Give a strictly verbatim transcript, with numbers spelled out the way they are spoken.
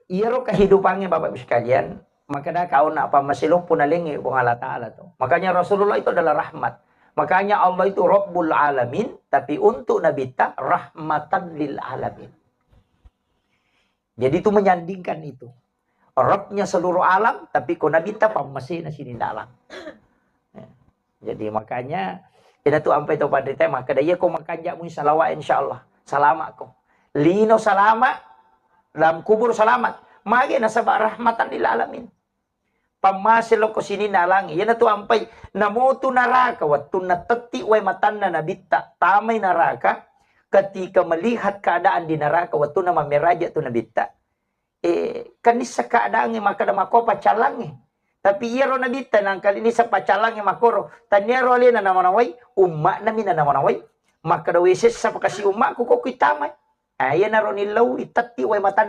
Iyaro kehidupannya, Bapak Ibu sekalian, makanya kau nak apa masih loppo nalengi Puang Allah Ta'ala tuh. Makanya Rasulullah itu adalah rahmat. Makanya Allah itu Rabbul Alamin, tapi untuk Nabi ta rahmatan lil alamin. Jadi itu menyandingkan itu. Rabbnya seluruh alam, tapi ko Nabi ta pammasena sini dalam. Ya. Jadi makanya, ina tu ampai to panrita, maka da iya ko makanja mui salawat, insyaallah salama ko. Lino salama, dalam kubur selamat. Mage nasaba rahmatan lil alamin. Pammase loko sininna alangnge. Iyana tu ampai namotu naraka wettunna tetti wai matanna nabitta tamai naraka, ketika melihat keadaan di neraka wettunna mammeraja tu nabitta, eh, kan nissa keadaangnge makkeda makko paccallangnge. Tapi iyaro nabitta nangkali nissa paccallangnge makkoro, taniaro alena namanawai, umma'na mi nanamanawai. Makkeda we sessa pakasi umma'ku ko kuitamai. Ah, iyanaro nillau tetti wai matanna